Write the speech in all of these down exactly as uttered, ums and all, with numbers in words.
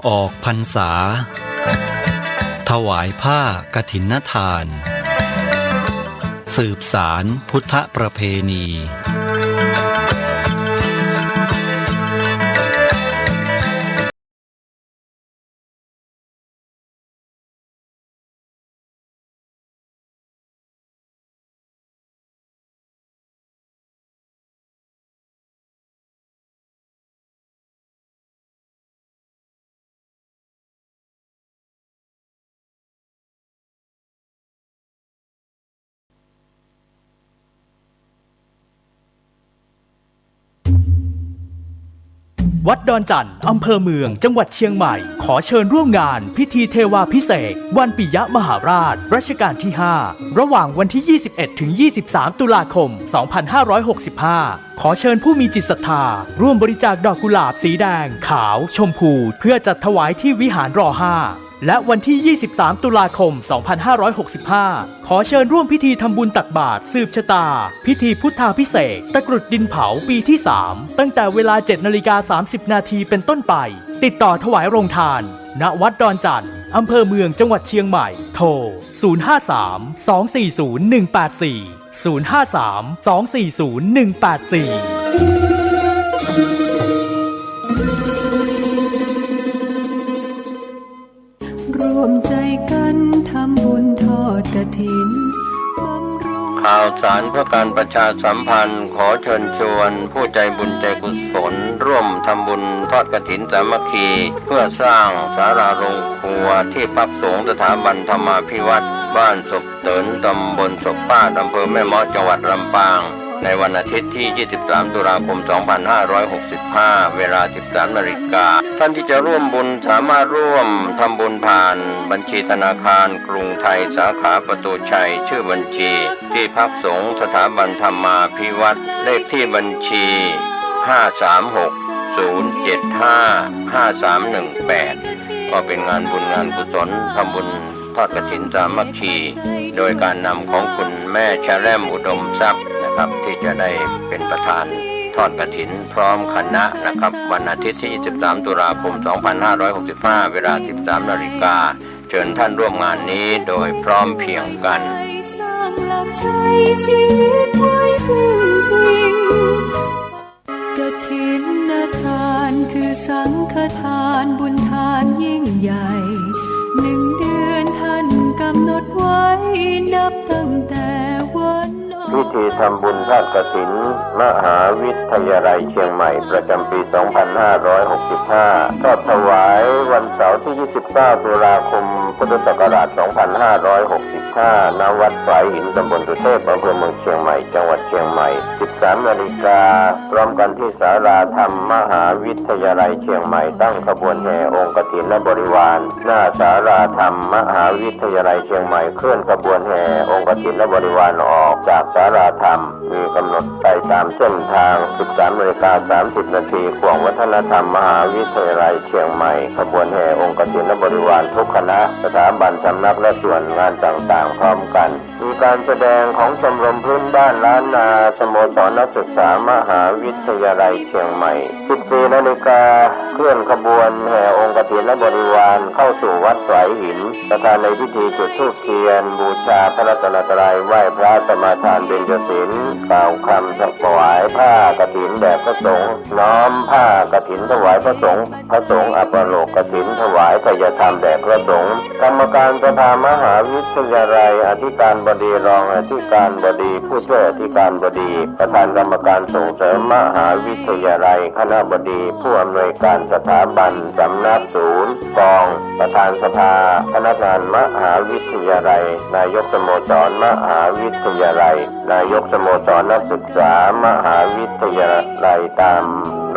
ออกพรรษา ถวายผ้ากฐินทาน สืบสานพุทธประเพณี วัดดอนจั่น อำเภอเมือง จังหวัดเชียงใหม่ ขอเชิญร่วมงานพิธีเทวาภิเษกวันปิยมหาราช รัชกาลที่ห้า ระหว่างวันที่ ยี่สิบเอ็ด ถึง ยี่สิบสาม ตุลาคม สองพันห้าร้อยหกสิบห้า ขอเชิญผู้มีจิตศรัทธา ร่วมบริจาคดอกกุหลาบสีแดง ขาว ชมพู เพื่อจัดถวายที่วิหาร รอห้า และวันที่ ยี่สิบสาม ตุลาคม สองพันห้าร้อยหกสิบห้า ขอเชิญร่วมพิธีทำบุญตักบาตรสืบชะตา พิธีพุทธาภิเษก ตะกรุดดินเผาปีที่สาม ตั้งแต่เวลา เจ็ดนาฬิกาสามสิบนาทีเป็นต้นไป ติดต่อถวายโรงทาน ณ วัดดอนจั่น อำเภอเมือง จังหวัดเชียงใหม่ โทร ศูนย์ห้าสาม สองสี่ศูนย์ หนึ่งแปดสี่ ศูนย์ห้าสาม สองสี่ศูนย์ หนึ่งแปดสี่ ร่วมใจกันทำบุญทอดกฐิน บำรุง ข่าวสารเพื่อการประชาสัมพันธ์ ขอเชิญชวนผู้ใจบุญใจกุศล ร่วมทำบุญทอดกฐินสามัคคี เพื่อสร้างศาลาโรงครัว ที่พักสงฆ์สถาบันธรรมาภิวัฒน์ บ้านศพเติน ตำบลศพปาด อำเภอแม่เมาะ จังหวัดลำปาง ในวันอาทิตย์ที่ ยี่สิบสาม ตุลาคม สองพันห้าร้อยหกสิบห้า เวลา สิบสามนาฬิกา ท่านที่จะร่วมบุญสามารถร่วมทำบุญผ่านบัญชีธนาคารกรุงไทย สาขาประตูชัย ชื่อบัญชี ที่พักสงฆ์สถาบันธรรมาภิวัฒน์ เลขที่บัญชี ห้าสามหก ศูนย์เจ็ดห้า ห้าสามหนึ่งแปด ก็เป็นงานบุญงานกุศล ทำบุญทอดกฐินสามัคคี โดยการนำของคุณแม่ชะแล่มอุดมทรัพย์นะครับ ที่จะได้เป็นประธานทอดกฐินพร้อมคณะนะครับ วันอาทิตย์ที่ ยี่สิบสาม ตุลาคม สองพันห้าร้อยหกสิบห้า เวลา สิบสามนาฬิกา เชิญท่านร่วมงานนี้โดยพร้อมเพรียงกัน สร้างหลักชัยชีวิตไว้พึ่งพิง กฐินทานคือสังฆทานบุญทานยิ่งใหญ่ หนึ่งเดือนท่านกำหนดไว้นับตั้งแต่วันออก พิธีทำบุญทอดกฐินมหาวิทยาลัยเชียงใหม่ประจำปี สองพันห้าร้อยหกสิบห้า ทอดถวายวันเสาร์ที่ ยี่สิบเก้า ตุลาคม พุทธศักราช สองพันห้าร้อยหกสิบห้า ณ วัดฝายหิน ตำบลสุเทพ อำเภอเมืองเชียงใหม่ จังหวัดเชียงใหม่ สิบสามนาฬิกา พร้อมกันที่ศาลาธรรมมหาวิทยาลัยเชียงใหม่ ตั้งขบวนแห่องค์กฐินและบริวาร หน้าศาลาธรรมมหาวิทยาลัยเชียงใหม่ เคลื่อนขบวนแห่องค์กฐินและบริวารออกจากศาลาธรรม มีกำหนดไปตามเส้นทาง สิบสามนาฬิกาสามสิบนาที ข่วงวัฒนธรรมมหาวิทยาลัยเชียงใหม่ ขบวนแห่องค์กฐินและบริวารทุกคณะ สถาบัน สำนัก และส่วนงานต่างๆ พร้อมกัน มีการแสดงของชมรมพื้นบ้านล้านนา สโมสรนักศึกษามหาวิทยาลัยเชียงใหม่ สิบสี่นาฬิกา เคลื่อนขบวนแห่องค์กฐินและบริวารเข้าสู่วัดฝายหิน ประธานในพิธีจุดธูปเทียน บูชาพระรัตนตรัย ไหว้พระสมาทานเบญจศีล กล่าวคำถวายผ้ากฐินแด่พระสงฆ์ น้อมผ้ากฐินถวายพระสงฆ์ พระสงฆ์อัปโลกกฐินถวายไทยธรรมแด่พระสงฆ์ กรรมการสภามหาวิทยาลัย อธิการบดี รองอธิการบดี ผู้ช่วยอธิการบดี ประธานกรรมการส่งเสริมมหาวิทยาลัย คณบดี ผู้อำนวยการสถาบัน สำนัก ศูนย์ กอง ประธานสภาพนักงานมหาวิทยาลัย นายกสโมสรมหาวิทยาลัย นายกสโมสรนักศึกษามหาวิทยาลัย ตาม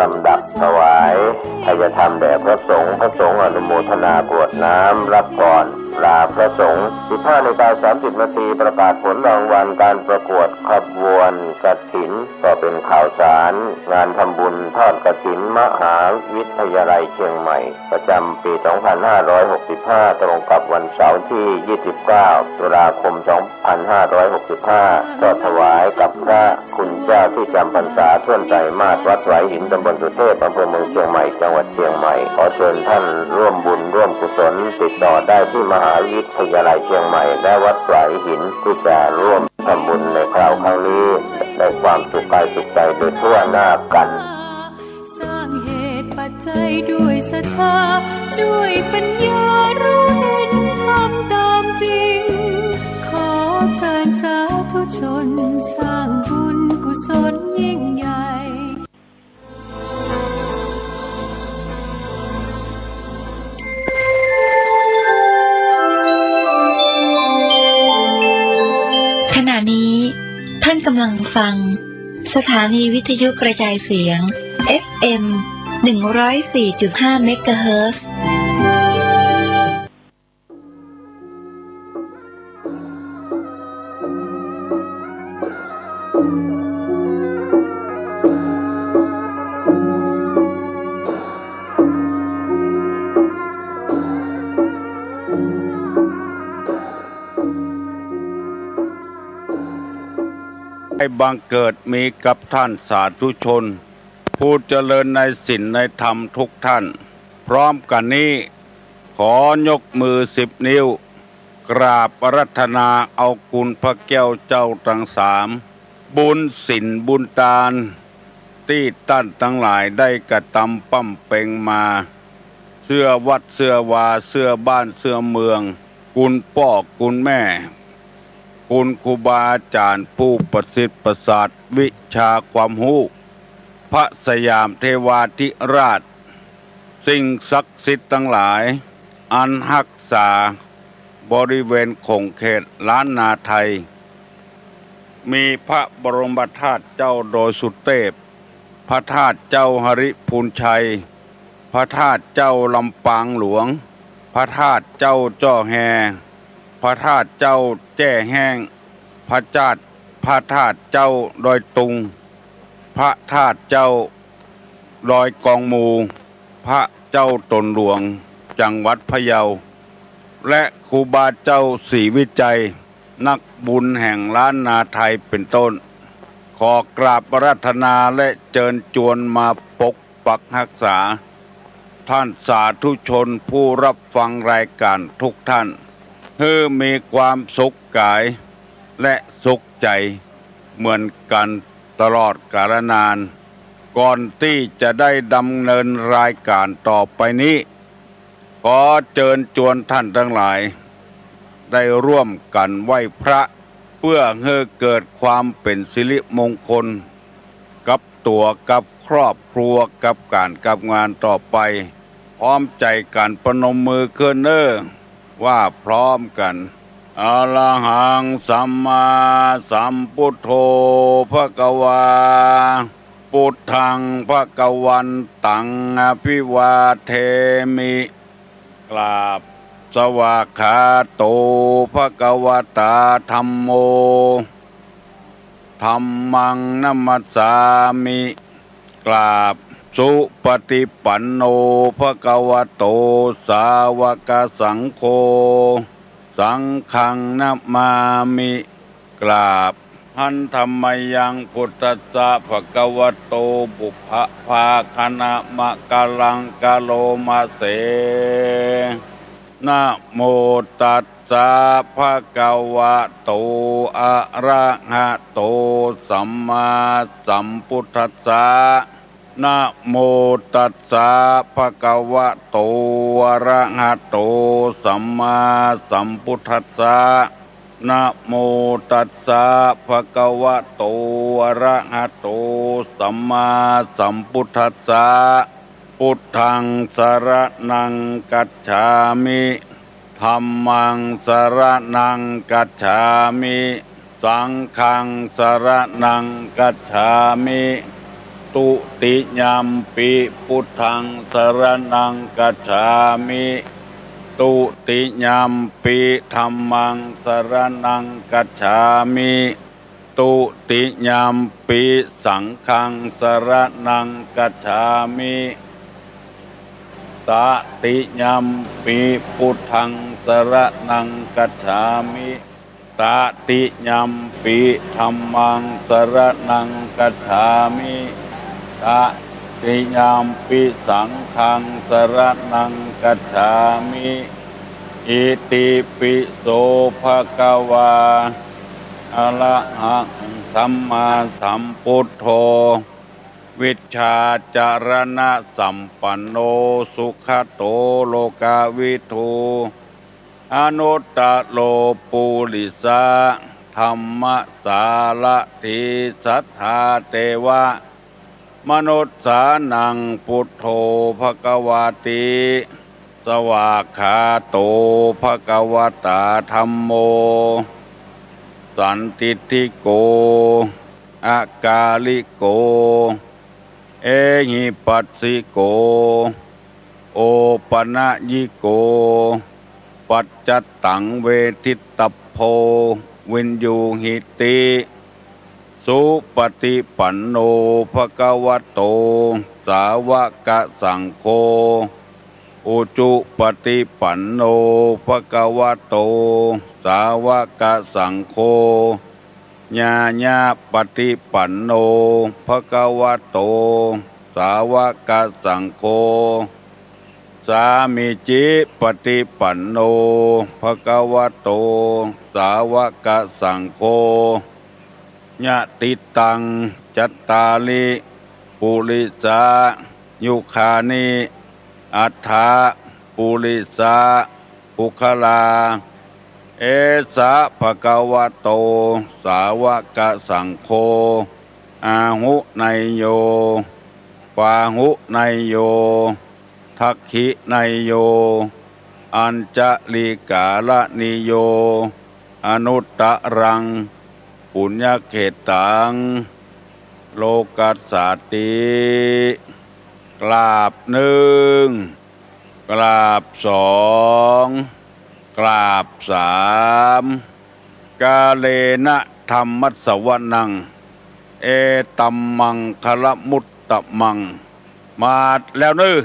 ลำดับถวายไทยธรรมแด่พระสงฆ์ พระสงฆ์อนุโมทนากรวดน้ำรับพรลาพระสงฆ์ สิบห้านาฬิกาสามสิบนาที ประกาศผลรางวัลการประกวดขบวน กฐิน ก็เป๋นข่าวสารงานทำบุญทอดกฐินมหาวิทยาลัยเชียงใหม่ ประจ๋ำปี๋ สองพันห้าร้อยหกสิบห้า ตรงกับวันเสาร์ตี้ ยี่สิบเก้า ตุลาคม สองพันห้าร้อยหกสิบห้า ก็ถวายกับพระคุณเจ้าตี้จ๋ำพรรษาถ้วนไตรมาส วัดหวายหิน ตำบลสุเทพ อำเภอเมืองเชียงใหม่ จังหวัดเชียงใหม่ ขอเจิญท่านร่วมบุญร่วมกุศล ติดต่อได้ตี้มหาวิทยาลัยเชียงใหม่ และวัดหวายหิน ตี้จะร่วมทำบุญในคราวครั้งนี้ ได้ความสุขกายสุขใจ๋โดยทั่วหน้ากั๋น สร้างเหตุปัจจัยด้วยศรัทธา ด้วยปัญญารู้เห็นธรรมตามจริง ขอเชิญสาธุชนสร้างบุญกุศลยิ่งใหญ่ ขณะนี้ท่านกำลังฟังสถานีวิทยุกระจายเสียง เอฟเอ็ม หนึ่งร้อยสี่จุดห้า เมกะเฮิรตซ์ ได้บังเกิดมีกับท่านสาธุชน ผู้เจริญในศีลในธรรมทุกท่าน พร้อมกั๋นนี้ ขอยกมือสิบนิ้ว กราบอาราธนาเอาคุณพระแก้วเจ้าตังสาม บุญศีลบุญตาน ตี้ต้านตังหลายได้กระตำบำเพ็งมา เสื้อวัดเสื้อวา เสื้อบ้านเสื้อเมือง คุณป้อคุณแม่ คุณครูบาอาจ๋ารย์ผู้ประสิทธิ์ประสาทวิชาความฮู้ พระสยามเทวาธิราช สิ่งศักดิ์สิทธิ์ตังหลาย อันฮักษาบริเวณขงเขตล้านนาไทย มีพระบรมธาตุเจ้าดอยสุเทพ พระธาตุเจ้าหริพูนชัย พระธาตุเจ้าลำปางหลวง พระธาตุเจ้าจ้อแฮ พระธาตุเจ้าแจ้แฮ้ง พระจาตุ พระธาตุเจ้าดอยตุง พระธาตุเจ้าดอยกองมู พระเจ้าตนหลวง จังหวัดพะเยา และครูบาเจ้าศรีวิชัย นักบุญแห่งล้านนาไทยเป็นต้น ขอกราบอาราธนาและเจิญจวนมาปกปักฮักษา ท่านสาธุชนผู้รับฟังรายการทุกท่าน หื้อมีความสุขกายและสุขใจ๋เหมือนกั๋นตลอดกาลนาน ก่อนตี้จะได้ดำเนินรายการต่อไปนี้ ขอเจิญจวนท่านตังหลาย ได้ร่วมกั๋นไหว้พระ เปื้อหื้อเกิดความเป๋นสิริมงคล กับตั๋วกับครอบครัวกับก๋านกับงานต่อไป พร้อมใจ๋กั๋นประนมมือขึ้นเน่อ ว่าพร้อมกั๋น อะระหังสัมมาสัมพุทโธ ภะคะวา พุทธังภะคะวันตัง อะภิวาเทมิ กราบ สวากขาโต ภะคะวะตา ธัมโม ธัมมัง นะมัสสามิ กราบ สุปะติปันโน ภะคะวะโต สาวะกะสังโฆ สังฆัง นะมามิ กราบ หันธะมะยัง พุทธัสสะ ภะคะวะโต ปุพพะภาคะนะมะกะลัง กะโรมะเส นะโมตัสสะ ภะคะวะโต อะระหะโต สัมมาสัมพุทธัสสะ นะโมตัสสะ ภะคะวะโต อะระหะโต สัมมาสัมพุทธัสสะ นะโมตัสสะ ภะคะวะโต อะระหะโต สัมมาสัมพุทธัสสะ พุทธัง สะระณัง กัจฉามิ ธัมมัง สะระณัง กัจฉามิ สังฆัง สะระณัง กัจฉามิ ตุติยัมปิ พุทธัง สะระณัง กัจฉามิ ตุติยัมปิ ธัมมัง สะระณัง กัจฉามิ ตุติยัมปิสังฆังสรณังคัจฉามิ ตติยัมปิพุทธังสรณังคัจฉามิ ตติยัมปิธัมมังสรณังคัจฉามิ ตติยัมปิสังฆังสรณังคัจฉามิ อิติปิโสภะคะวา อะระหังสัมมาสัมพุทโธ วิชชาจรณะสัมปันโน สุขะโตโลกะวิทู อนุตตะโรปุริสะธัมมะสารถี สัทธาเตวะมนุสสานัง พุทโธภะคะวาติ สวากขาโตภะคะวะตา ธัมโมสันทิฏฐิโก อะกาลิโก เอหิปัสสิโก โอปะนะยิโก ปัจจัตตังเวทิตตัพโพ วิญญูหิติ สุปฏิปันโนภะคะวะโต สาวกสังโฆ อุจุปฏิปันโนภะคะวะโต สาวกสังโฆ ญาญาปฏิปันโนภะคะวะโต สาวกสังโฆ สามีจิปฏิปันโนภะคะวะโต สาวกสังโฆ ยะติตัง จัตตาริ ปุริสายุคานิ อัฏฐะ ปุริสาปุคคลา เอสะภะคะวะโต สาวกสังโฆ อาหุเนยโย ปาหุเนยโย ทักขิเนยโย อัญจลีกาลณีโย อนุตตะรัง ปุญญเขตตัง โลกัสสาติ กราบนึ่ง กราบสอง กราบสาม กาเลนะธัมมัสสวนัง เอตัมมังคะละมุตตะมัง มาแล้วเน้อ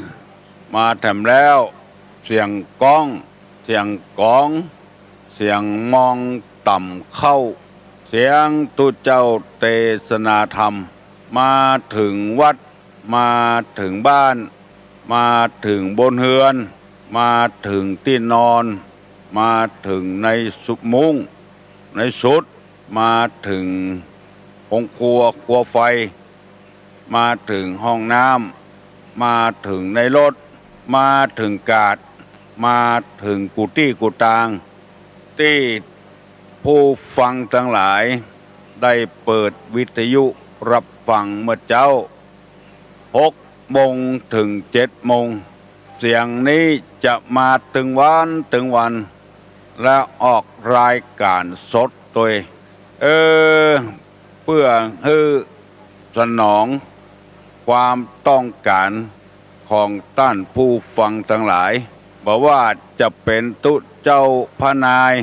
มาแถมแล้ว เสียงก้อง เสียงกอง เสียงมองต่ำเข้า เสียงตุ๊เจ้าเตสนาธรรม มาเถิงวัด มาเถิงบ้าน มาเถิงบนเฮือน มาเถิงตี้นอน มาเถิงในสุดมุ้ง ในสุด มาเถิงโฮงครัว ครัวไฟ มาเถิงห้องน้ำ มาเถิงในรถ มาเถิงกาด มาเถิงกู้ตี้กู้ตาง ตี้ผู้ฟังตังหลายได้เปิดวิทยุฮับฟังเมื่อเจ๊า หกโมงเถิงเจ็ดโมง เสียงนี้จะมาตึงวันตึงวัน และออกรายก๋านสดตวย เออ เปื้อหื้อสนองความต้องก๋านของต้านผู้ฟังตังหลาย บ่ว่าจะเป๋นตุ๊เจ้าพระนาย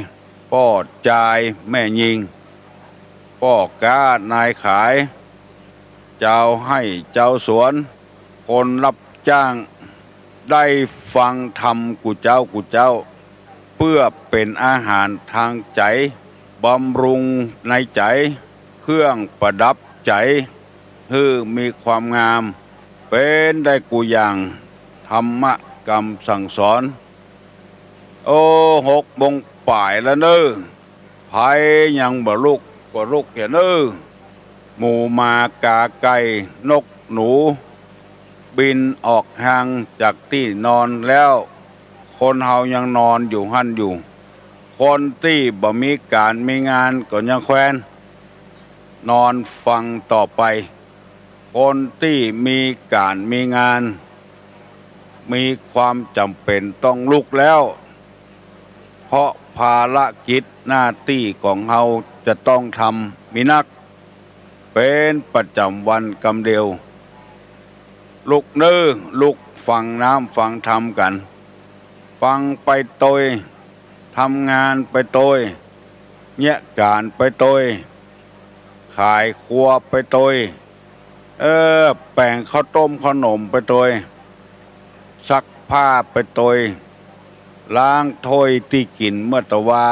ป้อจายแม่ญิง ป้อก๊านายขาย จาวไฮ่จาวสวน คนฮับจ้าง ได้ฟังธรรมกู้เจ๊ากู้เจ๊า เปื้อเป๋นอาหารตางใจ๋ บำรุงในใจ๋ เครื่องประดับใจ๋ หื้อมีความงาม เป๋นได้กู้อย่าง ธรรมะกำสั่งสอน โอ้ หกโมงป๋ายแล้วเน้อ ใผยังบ่ลุกก็ลุกเหียเน้อ หมูหมากาไก่นกหนู บินออกห่างจากตี้นอนแล้ว คนเฮายังนอนอยู่หั้นอยู่ คนตี้บ่มีก๋านมีงานก็ยังแควน นอนฟังต่อไป คนตี้มีก๋านมีงาน มีความจ๋ำเป๋นต้องลุกแล้ว เพราะภารกิจหน้าตี้ของเฮาจะต้องทำมีนัก เป๋นประจ๋ำวันกำเดียว ลุกเน้อ ลุกฟังน้ำฟังธรรมกั๋น ฟังไปตวย ทำงานไปตวย เยียะก๋านไปตวย ขายครัวไปตวย เออ แป๋งข้าวต้มข้าวหนมไปตวย ซักผ้าไปตวย ล้างถ้วยตี้กิ๋นเมื่อตะวา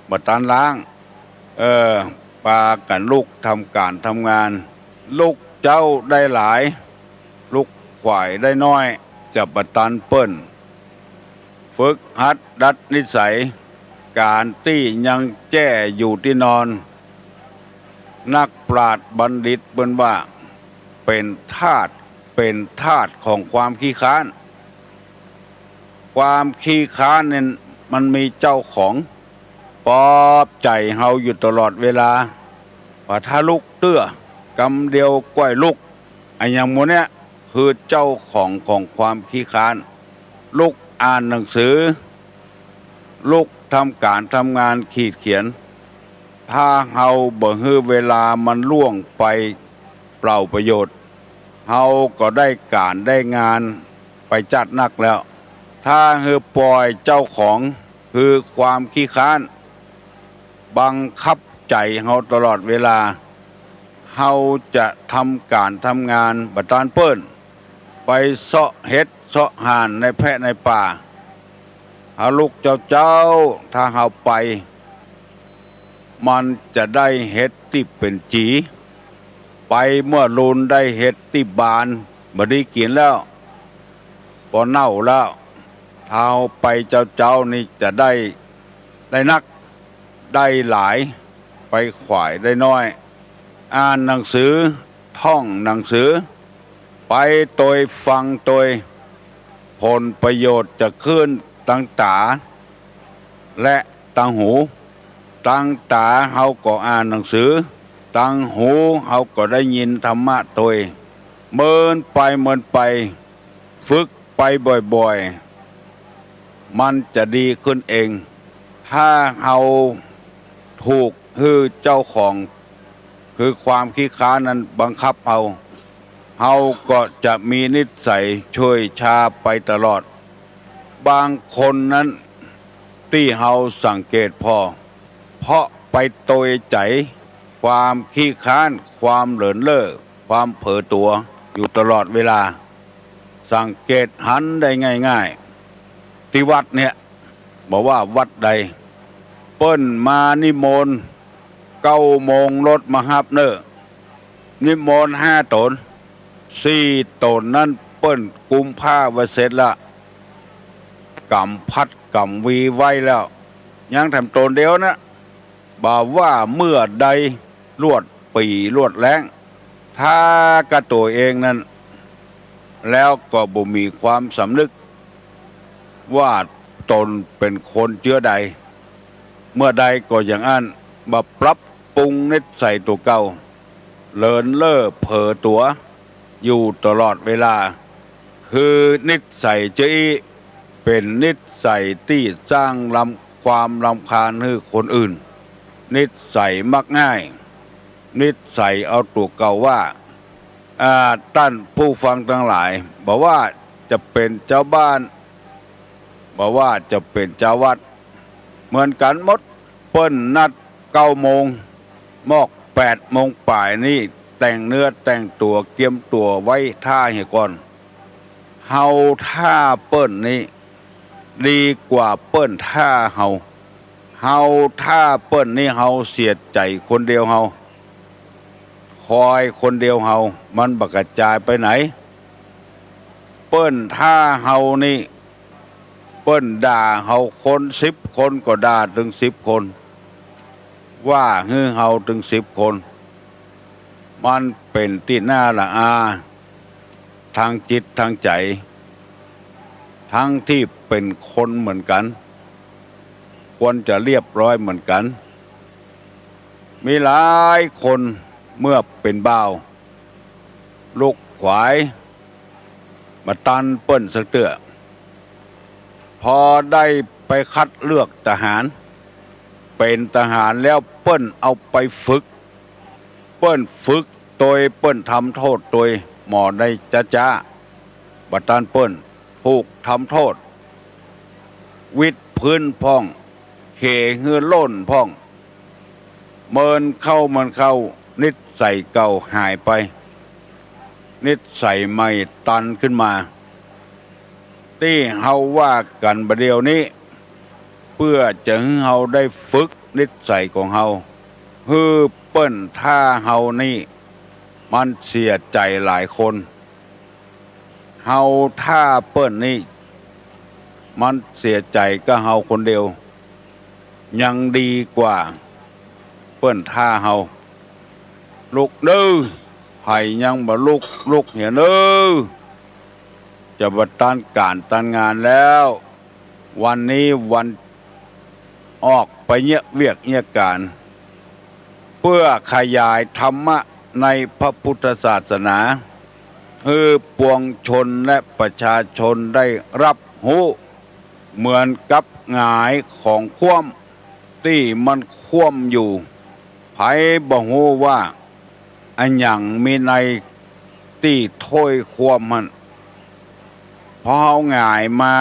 บ่ตันล้าง เออ ปากั๋นลุกทำก๋านทำงาน ลูกเจ๊าได้หลาย ลูกขวายได้น้อย จะบ่ตันเปิ้น ฝึกหัดดัดนิสัย ก๋านตี้ยังแจ้อยู่ตี้นอน นักปราชญ์บัณฑิตเปิ้นว่า เป๋นทาส เป๋นทาสของความขี้ค้าน ความขี้ค้านเนี่ยมันมีเจ้าของ ปลอบใจ๋เฮาอยู่ตลอดเวลา ว่าถ้าลุกเตื้อกำเดียวก้อยลุก อะหยังหมู่เนี้ยคือเจ้าของของความขี้ค้าน ลุกอ่านหนังสือ ลุกทำก๋านทำงานขีดเขียน ถ้าเฮาบ่หื้อเวลามันล่วงไปเปล่าประโยชน์ เฮาก็ได้ก๋านได้งานไปจ๊าดนักแล้ว ถ้าหื้อป่อยเจ้าของ คือความขี้ค้าน บังคับใจ๋เฮาตลอดเวลา เฮาจะทำก๋านทำงานบ่ตันเปิ้น ไปเซาะเห็ดเซาะห่านในแพะในป่า เฮาลุกเจ๊าๆ ถ้าเฮาไป มันจะได้เห็ดตี้เป๋นจี๋ ไปเมื่อลูนได้เห็ดตี้บาน บ่ดีกิ๋นแล้ว ปอเน่าแล้ว ถ้าเฮาไปเจ๊าๆ นี่จะได้ ได้นัก ได้หลาย ไปขวายได้น้อย อ่านหนังสือ ท่องหนังสือ ไปตวยฟังตวย ผลประโยชน์จะขึ้นตังต๋า และตังหู ตังต๋าเฮาก็อ่านหนังสือ ตังหูเฮาก็ได้ยินธรรมะตวย เมินไปเมินไป ฝึกไปบ่อยๆ มันจะดีขึ้นเอง ถ้าเฮาถูกหื้อเจ้าของ คือความขี้ค้านนั้นบังคับเฮา เฮาก็จะมีนิสัยเฉื่อยชาไปตลอด บางคนนั้นตี้เฮาสังเกตผ่อ เพราะไปตวยใจ๋ความขี้ค้าน ความเหลินเล่อ ความเผลอตั๋วอยู่ตลอดเวลา สังเกตหันได้ง่ายๆ ตี้วัดเนี่ย บ่ว่าวัดใด เปิ้นมานิมนต์ เก้าโมงรถมาฮับเน่อ นิมนต์ห้าต๋น สี่ต๋นนั้นเปิ้นกุมผ้าไว้เสร็จละ ก๋ำพัดก๋ำวีไว้แล้ว ยังแถมต๋นเดียวนะ บ่ว่าเมื่อใด ลวดปี่ลวดแล้ง ถ้ากับตั๋วเองนั้น แล้วก็บ่มีความสำนึก ว่าตนเป๋นคนเจื้อใด เมื่อใดก็อย่างอั้น บ่ปรับปรุงนิสัยตั๋วเก่า เหลินเล่อเผลอตั๋วอยู่ตลอดเวลา คือนิสัยเจ้าอี้เป๋นนิสัยตี้สร้างรำ ความรำคาญหื้อคนอื่น นิสัยมักง่าย นิสัยเอาตั๋วเก่าว่า อ่า ต้านผู้ฟังตังหลาย บ่ว่าจะเป๋นจาวบ้าน บ่ว่าจะเป๋นจาววัด เหมือนกั๋นหมด เปิ้นนัดเก้าโมง มอกแปดโมงป๋ายนี่ แต่งเนื้อแต่งตั๋วเกียมตั๋วไว้ท่าเหียก่อน เฮาท่าเปิ้นนี่ ดีกว่าเปิ้นท่าเฮา เฮาท่าเปิ้นนี่ เฮาเสียใจ๋คนเดียวเฮา คอยคนเดียวเฮา มันบ่กระจายไปไหน เปิ้นท่าเฮานี่ เปิ้นด่าเฮาคนสิบคนก็ด่าตึงสิบคน ว่าหื้อเฮาตึงสิบคน มันเป๋นตี้น่าละอา ตางจิตตางใจ๋ ตังตี้เป๋นคนเหมือนกั๋น ควรจะเรียบร้อยเหมือนกั๋น มีหลายคนเมื่อเป๋นบ่าว ลุกขวาย บ่ตันเปิ้นสักเตื้อ พอได้ไปคัดเลือกทหาร เป๋นทหารแล้วเปิ้นเอาไปฝึก เปิ้นฝึกตวย เปิ้นทำโต้ษตวย หม่อใดจ๊าๆ บ่ตันเปิ้นถูกทำโต้ษ วิดพื้นพ่อง เขหื้อล่นพ่อง เมินเข้าเมินเข้า นิ สัยเก่าหายไป นิสัยใหม่ตันขึ้นมา ตี้เฮาว่ากั๋นบ่าเดี่ยวนี้ เปื้อจะหื้อเฮาได้ฝึกนิสัยของเฮา หื้อเปิ้นถ้าเฮานี่ มันเสียใจ๋หลายคน เฮาถ้าเปิ้นนี่ มันเสียใจ๋ก้าเฮาคนเดียว ยังดีกว่าเปิ้นถ้าเฮา ลุกเน่อ ใผยังบ่ลุก ลุกเหียเน่อ จะบ่ตันก๋านตันงานแล้ว วันนี้วันออกไปเยียะเวียกเยียะก๋าน เปื้อขยายธรรมะในพระพุทธศาสนา หื้อปวงชนและประชาชนได้ฮับฮู้ เหมือนกับหงายของคว่ำตี้มันคว่ำอยู่ ใผบ่ฮู้ว่าอะหยังมีในตี้ถ้วยคว่ำหั้น พอเฮาหงายมา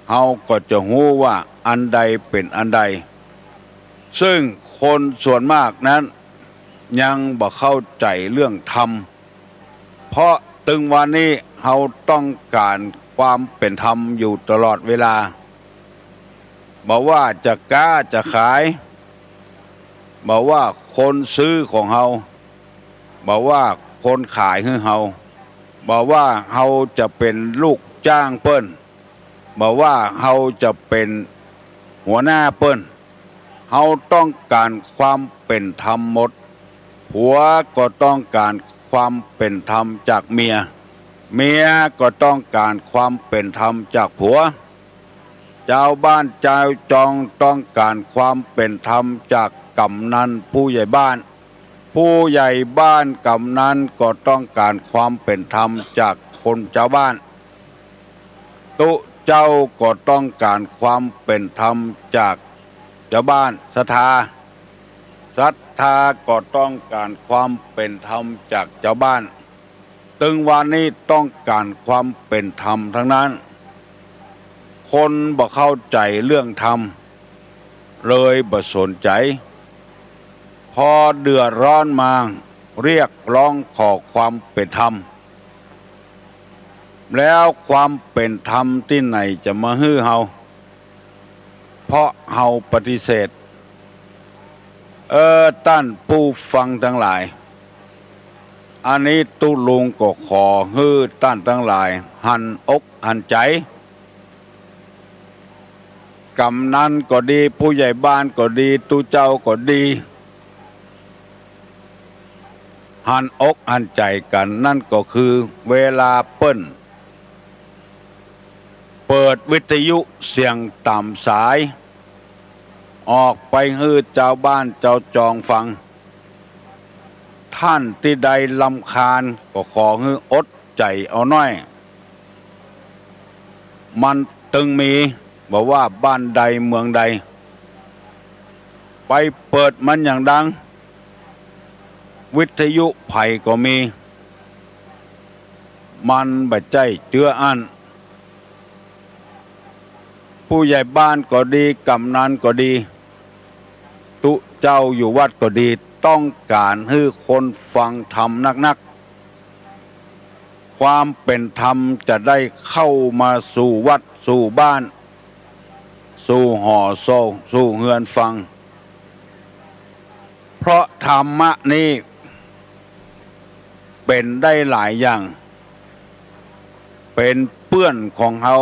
เฮาก็จะฮู้ว่าอันใดเป๋นอันใด ซึ่งคนส่วนมากนั้นยังบ่เข้าใจ๋เรื่องธรรม เพราะตึงวันนี้เฮาต้องก๋านความเป๋นธรรมอยู่ตลอดเวลา บ่ว่าจะก๊าจะขาย บ่ว่าคนซื้อของเฮา บ่ว่าคนขายหื้อเฮา บ่ว่าเฮาจะเป๋นลูกจ้างเปิ้น บ่ว่าเฮาจะเป๋นหัวหน้าเปิ้น เฮาต้องก๋านความเป๋นธรรมหมด ผัวก็ต้องก๋านความเป๋นธรรมจากเมีย เมียก็ต้องก๋านความเป๋นธรรมจากผัว จาวบ้านจาวจองต้องก๋านความเป๋นธรรมจากก๋ำนันผู้ใหญ่บ้าน ผู้ใหญ่บ้านก๋ำนันก็ต้องก๋านความเป๋นธรรมจากคนจาวบ้าน ตุ๊เจ้าก็ต้องก๋านความเป๋นธรรมจากจาวบ้าน ศรัทธา ศรัทธาก็ต้องก๋านความเป๋นธรรมจากจาวบ้าน ตึงวันนี้ต้องก๋านความเป๋นธรรมตังนั้น คนบ่เข้าใจ๋เรื่องธรรม เลยบ่สนใจ๋ พอเดือดร้อนมาเรียกร้องขอความเป๋นธรรม แล้วความเป๋นธรรมตี้ไหนจะมาหื้อเฮา เพราะเฮาปฏิเสธ เออ ต้านผู้ฟังตังหลาย อันนี้ตุ๊ลุงก็ขอหื้อต้านตังหลายหันอกหันใจ๋ ก๋ำนันก็ดี ผู้ใหญ่บ้านก็ดี ตุ๊เจ้าก็ดี หันอกหันใจ๋กั๋น นั่นก็คือเวลาเปิ้นเปิดวิทยุเสียงต่ำสาย ออกไปหื้อจาวบ้านจาวจองฟัง ต้านตี้ใดรำคาญก็ขอหื้ออดใจ๋เอาหน้อย มันตึงมี บ่ว่าบ้านใดเมืองใด ไปเปิดมันอย่างดัง วิทยุใผก็มี มันบ่ใจ้เจื้ออั้น ผู้ใหญ่บ้านก็ดี ก๋ำนันก็ดี ตุ๊เจ้าอยู่วัดก็ดี ต้องก๋านหื้อคนฟังธรรมนักๆ ความเป๋นธรรมจะได้เข้ามาสู่วัดสู่บ้าน สู่หอโซ สู่เฮือนฟัง เพราะธรรมะนี้เป๋นได้หลายอย่าง เป๋นเปื้อนของเฮา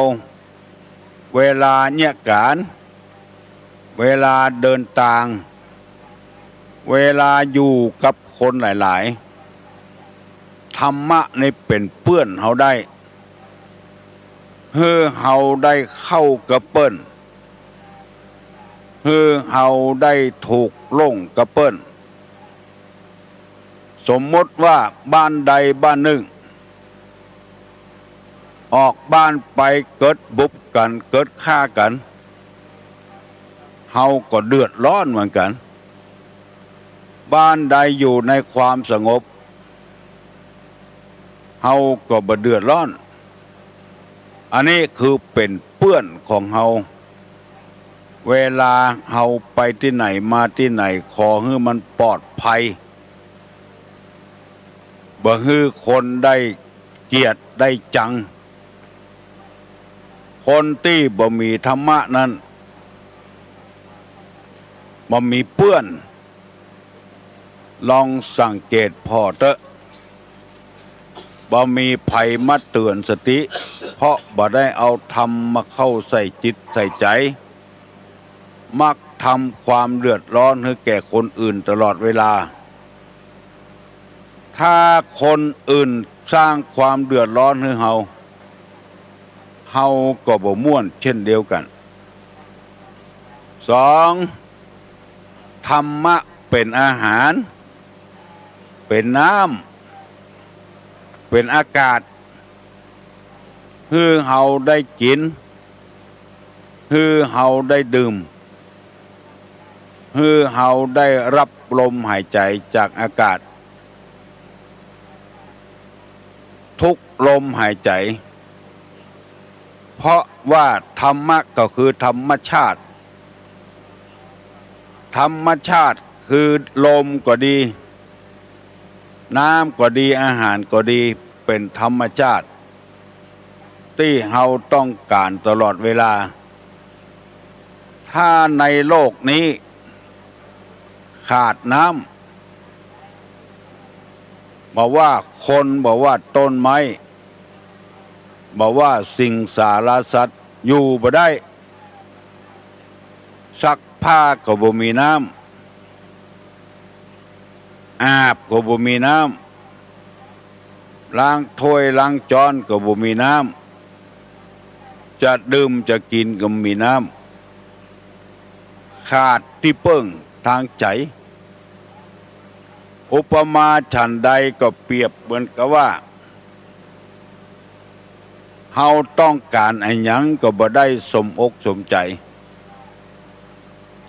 เวลาเยียะก๋าน เวลาเดินตาง เวลาอยู่กับคนหลายๆ ธรรมะนี้เป๋นเปื้อนเฮาได้ หื้อเฮาได้เข้ากับเปิ้น หื้อเฮาได้ถูกลงกับเปิ้น สมมุติว่าบ้านใดบ้านนึ่ง ออกบ้านไปเกิดบุบกั๋น เกิดฆ่ากั๋น เฮาก็เดือดร้อนเหมือนกั๋น บ้านใดอยู่ในความสงบ เฮาก็บ่เดือดร้อน อันนี้คือเป๋นเปื้อนของเฮา เวลาเฮาไปตี้ไหนมาตี้ไหน ขอหื้อมันปลอดภัย บ่หื้อคนได้เกียรติได้จัง คนตี้บ่มีธรรมะนั้น บ่มีเปื้อน ลองสังเกตผ่อเต๊อะ บ่มีใผมาเตื๋อนสติ เพราะบ่ได้เอาธรรมมาเข้าใส่จิตใส่ใจ๋ มักทำความเดือดร้อนหื้อแก่คนอื่นตลอดเวลา ถ้าคนอื่นสร้างความเดือดร้อนหื้อเฮา เฮาก็บ่ม่วนเช่นเดียวกั๋น สอง ธรรมะเป๋นอาหาร เป๋นน้ำ เป๋นอากาศ หื้อเฮาได้กิ๋น หื้อเฮาได้ดื่ม หื้อเฮาได้ฮับลมหายใจ๋จากอากาศ ทุกลมหายใจ๋ เพราะว่าธรรมะก็คือธรรมชาติ ธรรมชาติคือลมก็ดี น้ำก็ดี อาหารก็ดี เป๋นธรรมชาติ ตี้เฮาต้องก๋านตลอดเวลา ถ้าในโลกนี้ขาดน้ำ บ่ว่าคน บ่ว่าต้นไม้ บ่ว่าสิงสารสัตว์ อยู่บ่ได้ ซักผ้าก็บ่มีน้ำ อาบก็บ่มีน้ำ ล้างถ้วยล้างจ๊อนก็บ่มีน้ำ จะดื่มจะกิ๋นก็บ่มีน้ำ ขาดตี้เปิ้งตางใจ๋ อุปมาฉันใดก็เปรียบเหมือนกับว่า เฮาต้องก๋านอะหยังก็บ่ได้สมอกสมใจ๋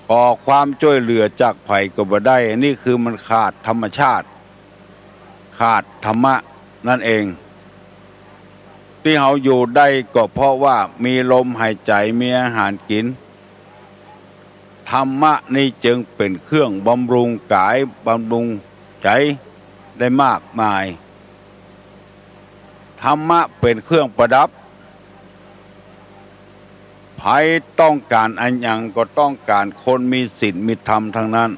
ขอความจ้วยเหลือจากใผก็บ่ได้ อันนี้คือมันขาดธรรมชาติ ขาดธรรมะนั่นเอง ตี้เฮาอยู่ได้ก็เพราะว่ามีลมหายใจ๋ มีอาหารกิ๋น ธรรมะนี้จึงเป๋นเครื่องบำรุงก๋าย บำรุงใจ๋ได้มากมาย ธรรมะเป๋นเครื่องประดับ ใผต้องก๋านอะหยังก็ต้องก๋านคนมีศีลมีธรรมทั้งนั้น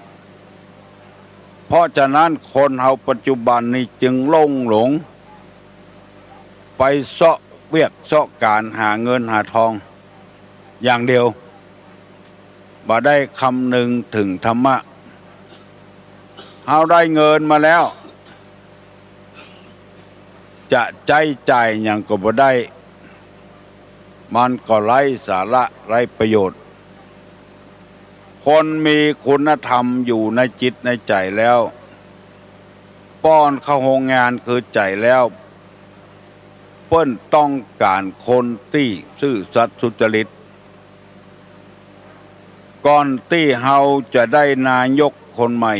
เพราะฉะนั้นคนเฮาปัจจุบันนี้จึงลุ่งหลง ไปเซาะเวียกเซาะก๋านหาเงินหาทองอย่างเดียว บ่ได้คำนึงเถิงธรรมะ เฮาได้เงินมาแล้ว จะใจ๊จ่ายหยังก็บ่ได้ มันก็ไร้สาระไร้ประโยชน์ คนมีคุณธรรมอยู่ในจิตในใจ๋แล้ว ป้อนเข้าโฮงงานคือใจ๋แล้ว เปิ้นต้องก๋านคนตี้ซื่อสัตย์สุจริต ก่อนตี้เฮาจะได้นายกคนใหม่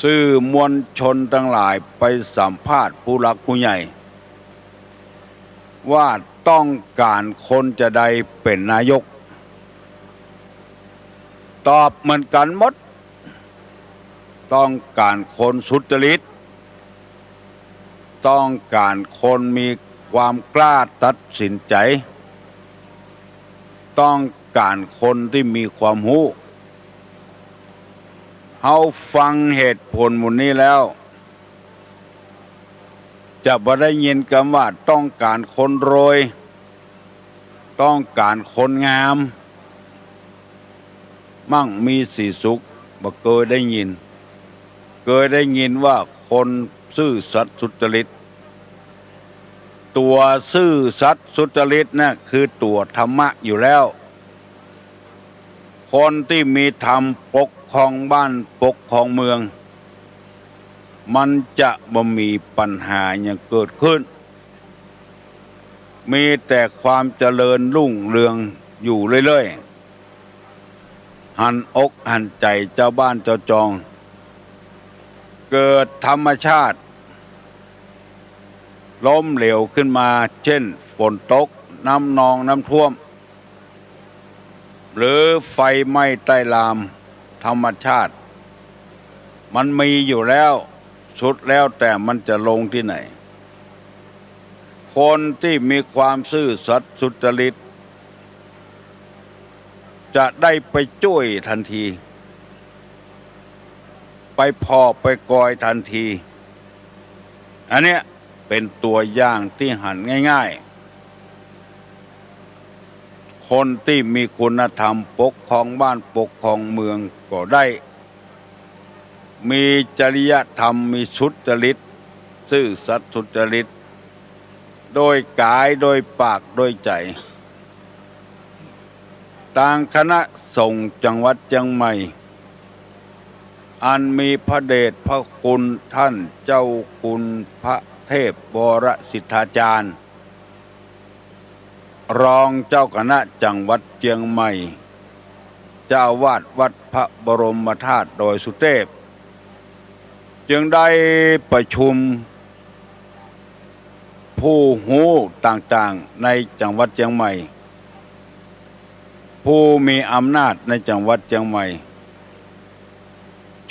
สื่อมวลชนตังหลายไปสัมภาษณ์ผู้หลักผู้ใหญ่ ว่าต้องก๋านคนจะใดเป๋นนายก ตอบเหมือนกั๋นหมด ต้องก๋านคนสุจริต ต้องก๋านคนมีความกล้าตัดสินใจ๋ ต้องก๋านคนตี้มีความฮู้ เฮาฟังเหตุผลหมู่นี้แล้ว จะบ่ได้ยินกำว่าต้องก๋านคนรวย ต้องก๋านคนงาม มั่งมีสีสุข บ่เกยได้ยิน เกยได้ยินว่าคนซื่อสัตย์สุจริต ตั๋วซื่อสัตย์สุจริตน่ะคือตั๋วธรรมะอยู่แล้ว คนตี้มีธรรมปกครองบ้านปกครองเมือง มันจะบ่มีปัญหาหยังเกิดขึ้น มีแต่ความเจริญรุ่งเรืองอยู่เรื่อยๆ หันอกหันใจ๋เจ้าบ้านเจ้าจอง เกิดธรรมชาติล้มเหลวขึ้นมา เช่น ฝนตก น้ำนองน้ำท่วม หรือไฟไหม้ใต้ลาม ธรรมชาติมันมีอยู่แล้ว สุดแล้วแต่มันจะลงตี้ไหน คนตี้มีความซื่อสัตย์สุจริต จะได้ไปจ้วยตันที ไปผ่อไปกอยตันที อันเนี้ยเป๋นตั๋วอย่างตี้หันง่ายๆ คนตี้มีคุณธรรมปกครองบ้านปกครองเมืองก็ได้ มีจริยธรรม มีสุจริต ซื่อสัตย์สุจริต โดยก๋าย โดยปาก โดยใจ๋ ตางคณะสงฆ์จังหวัดเจียงใหม่ อันมีพระเดชพระคุณต้านเจ้าคุณพระเทพวรสิทธาจารย์ รองเจ้าคณะจังหวัดเจียงใหม่ เจ้าอาวาสวัดพระบรมธาตุดอยสุเทพ จึงได้ประชุมผู้ฮู้ต่างๆ ในจังหวัดเจียงใหม่ ผู้มีอำนาจในจังหวัดเจียงใหม่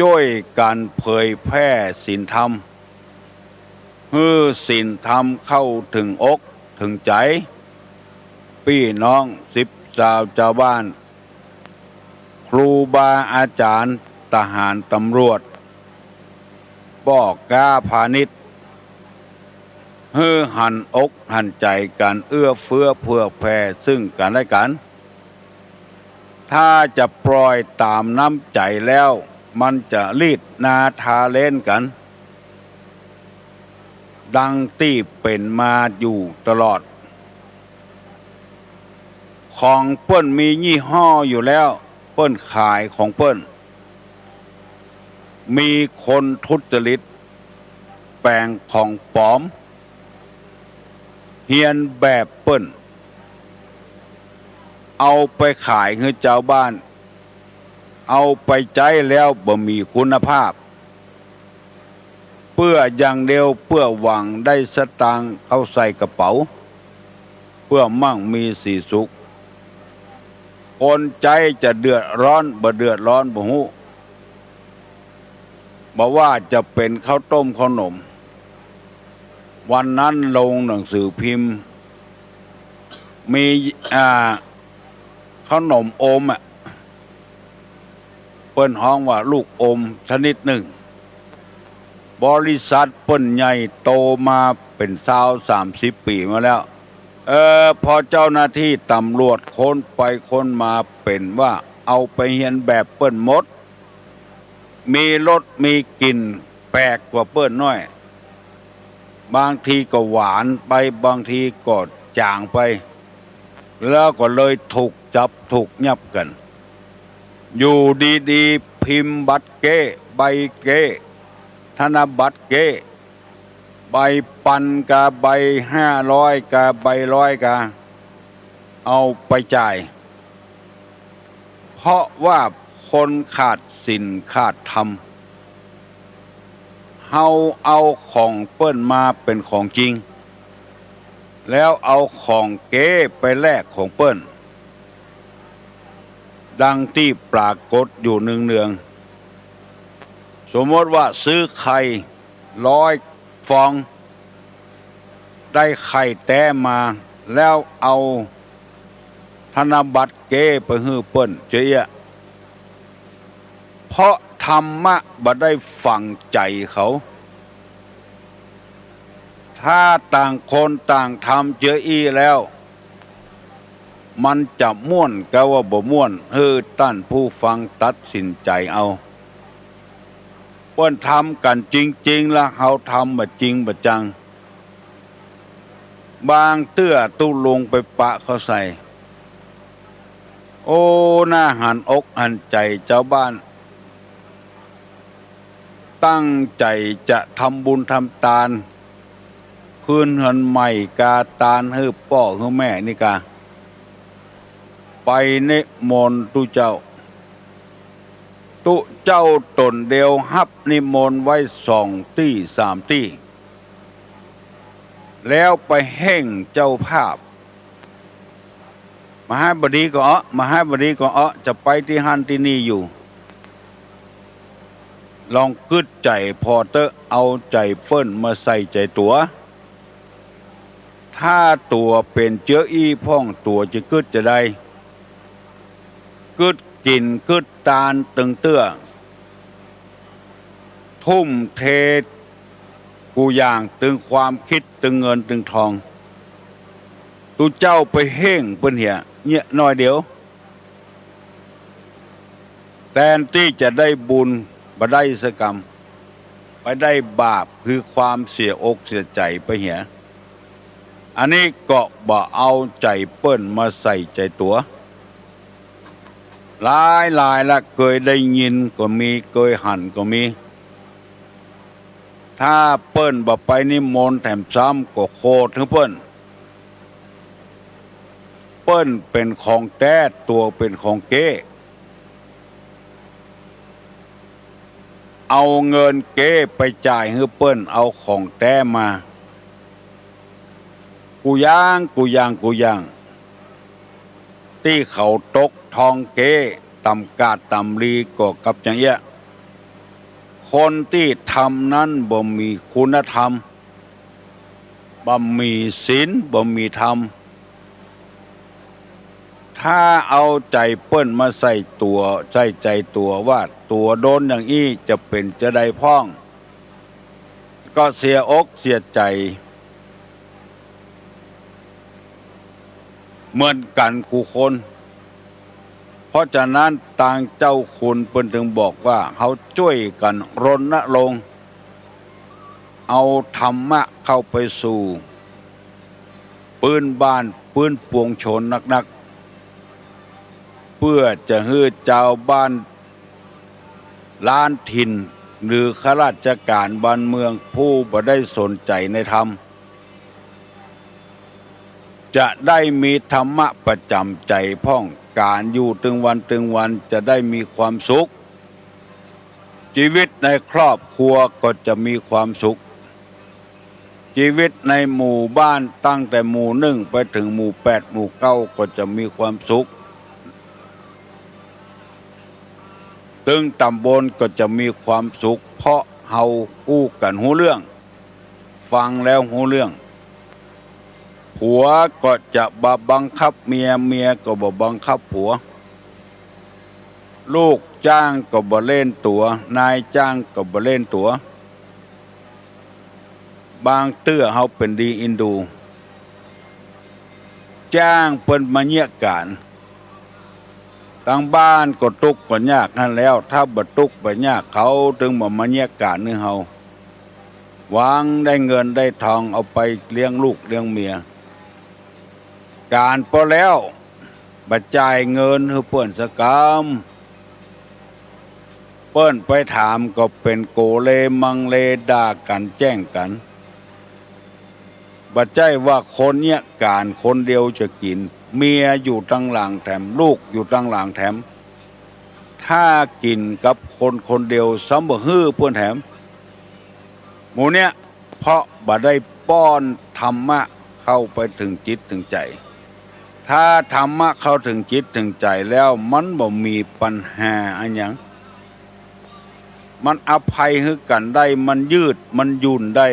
จ้วยกั๋นเผยแพร่ศีลธรรม หื้อศีลธรรมเข้าเถิงอกเถิงใจ๋ ปี้น้องสิบซาวจาวบ้าน ครูบาอาจ๋ารย์ ทหาร ตำรวจ ป้อก๊าพาณิชย์ หื้อหันอกหันใจ๋กั๋น เอื้อเฟื้อเผื่อแผ่ซึ่งกั๋นและกั๋น ถ้าจะปล่อยต๋ามน้ำใจ๋แล้ว มันจะลีดนาทาเล้นกั๋น ดังตี้เป๋นมาอยู่ตลอด ของเปิ้นมียี่ห้ออยู่แล้ว เปิ้นขายของเปิ้น มีคนทุจริต แป๋งของป๋อม เฮียนแบบเปิ้น เอาไปขายหื้อจาวบ้าน เอาไปใจ๊แล้วบ่มีคุณภาพ เปื้ออย่างเดียว เปื้อหวังได้สตางค์เข้าใส่กระเป๋า เปื้อมั่งมีสีสุข คนใจ๊จะเดือดร้อนบ่เดือดร้อนบ่ฮู้ บ่ว่าจะเป๋นข้าวต้มข้าวหนม วันนั้นลงหนังสือพิมพ์ มี อ่า ข้าวหนมโอมอะ เปิ้นฮ้องว่าลูกอมชนิดนึ่ง บริษัทเปิ้นใหญ่โตมาเป๋นซาวสามสิบปี๋มาแล้ว เออ พอเจ้าหน้าตี้ตำรวจค้นไปค้นมาเป๋นว่าเอาไปเฮียนแบบเปิ้นหมด มีรสมีกลิ่นแปลกกว่าเปิ้นน้อย บางทีก็หวานไป บางทีก็จ๋างไป แล้วก็เลยถูกจับถูกยับกั๋น อยู่ดีๆ พิมพ์บัตรเก๊ ใบเก๊ ธนบัตรเก๊ ใบปันกา ใบห้าร้อยกา ใบร้อยกา เอาไปจ่าย เพราะว่าคนขาดศีลขาดธรรม เฮาเอาของเปิ้นมาเป๋นของจริง แล้วเอาของเก๊ไปแลกของเปิ้น ดังตี้ปรากฏอยู่เนืองๆ สมมติว่าซื้อไข่ร้อยฟอง ได้ไข่แต๊มา แล้วเอาธนบัตรเก๊ไปหื้อเปิ้นเจ้อเอี้ย เพราะธรรมะบ่ได้ฝังใจ๋เขา ถ้าต่างคนต่างทำเจ้ออี้แล้ว มันจะม่วนกาว่าบ่ม่วน หื้อต้านผู้ฟังตัดสินใจ๋เอา เปิ้นทำกั๋นจริงๆ ละ เฮาทำบ่จริงบ่จัง บางเตื้อตุ๊ลุงไปปะเขาใส่ โอ้ น่าหันอกหันใจ๋จาวบ้าน ตั้งใจ๋จะทำบุญทำตาน คืนเฮือนใหม่กาตานหื้อป้อหื้อแม่นี่กา ไปนิมนต์ตุ๊เจ้า ตุ๊เจ้าต๋นเดียวฮับนิมนต์ไว้สองตี้สามตี้ แล้วไปเฮ่งเจ้าภาพ มหาบดีก็เอ้อ มหาบดีก็เอ้อ จะไปตี้หั้นตี้นี่อยู่ ลองกึ๊ดใจ๋ผ่อเต๊อะ เอาใจ๋เปิ้นมาใส่ใจ๋ตั๋ว ถ้าตั๋วเป๋นเจื้ออี้พ่อง ตั๋วจะกึ๊ดจาใด กึ๊ดกิ๋นกึ๊ดตานตึงเตื้อ ทุ่มเทกู้อย่าง ตึงความกึ๊ด ตึงเงินตึงทอง ตุ๊เจ้าไปเฮ่งเปิ้นเหีย เยียะน้อยเดียว แตนตี้จะได้บุญบ่ได้สักกำ ไปได้บาปคือความเสียอกเสียใจ๋ไปเหีย อันนี้ก็บ่เอาใจ๋เปิ้นมาใส่ใจ๋ตั๋ว หลายๆ ละ เกยได้ยินก็มี เกยหันก็มี ถ้าเปิ้นบ่ไปนิมนต์แถมซ้ำก็โขดหื้อเปิ้น เปิ้นเป๋นของแต๊ ตั๋วเป๋นของเก๊ เอาเงินเก๊ไปจ่ายหื้อเปิ้น เอาของแต๊มา กู้อย่าง กู้อย่าง กู้อย่าง ตี้เขาตกทองเก๊ ต่ำกาดต่ำลีก็กับจังเอี้ย คนตี้ทำนั้นบ่มีคุณธรรม บ่มีศีล บ่มีธรรม ถ้าเอาใจ๋เปิ้นมาใส่ตั๋ว ใส่ใจ๋ตั๋วว่าตั๋วโดนอย่างอี้จะเป๋นจาใดพ่อง ก็เสียอกเสียใจ๋เหมือนกั๋นกู้คน เพราะฉะนั้นตางเจ้าคุณเปิ้นจึงบอกว่า เฮาจ้วยกั๋นรณรงค์ เอาธรรมะเข้าไปสู่ปื้นบ้านปื้นปวงชนนักๆ เปื้อจะหื้อจาวบ้านล้านถิ่น หรือข้าราชก๋านบ้านเมืองผู้บ่ได้สนใจ๋ในธรรม จะได้มีธรรมะประจ๋ำใจ๋พ่อง ก๋านอยู่ตึงวันตึงวันจะได้มีความสุข จีวิตในครอบครัวก็จะมีความสุข จีวิตในหมู่บ้านตั้งแต่หมู่นึ่งไปเถิงหมู่แปดหมู่เก้าก็จะมีความสุข ตึงต๋ำบลก็จะมีความสุข เพราะเฮาอู้กั๋นฮู้เรื่อง ฟังแล้วฮู้เรื่อง ผัวก็จะบ่บังคับเมีย เมียก็บ่บังคับผัว ลูกจ้างก็บ่เล่นตั๋ว นายจ้างก็บ่เล่นตั๋ว บางเตื้อเฮาเป๋นดีอินดู จ้างเปิ้นมาเยียะก๋าน ตางบ้านก็ตุ๊กข์ก็ยากหั้นแล้ว ถ้าบ่ตุ๊กข์บ่ยากเขาตึงบ่มาเยียะก๋านหื้อเฮา หวังได้เงินได้ทองเอาไปเลี้ยงลูกเลี้ยงเมีย ก๋านปอแล้ว บ่จ่ายเงินหื้อเปิ้นสักกำ เปิ้นไปถามก็เป๋นโกเลมังเลด่ากั๋นแจ้งกั๋น บ่ใจ้ว่าคนเยียะก๋านคนเดียวจะกิ๋น เมียอยู่ตังหลังแถม ลูกอยู่ตังหลังแถม ถ้ากิ๋นกับคนคนเดียวซ้ำบ่หื้อเปิ้นแถม หมู่เนี้ย เพราะบ่ได้ป้อนธรรมะเข้าไปเถิงจิตเถิงใจ๋ ถ้าธรรมะเข้าเถิงจิตเถิงใจ๋แล้ว มันบ่มีปัญหาอะหยัง มันอภัยหื้อกั๋นได้ มันยืด มันหยุ่นได้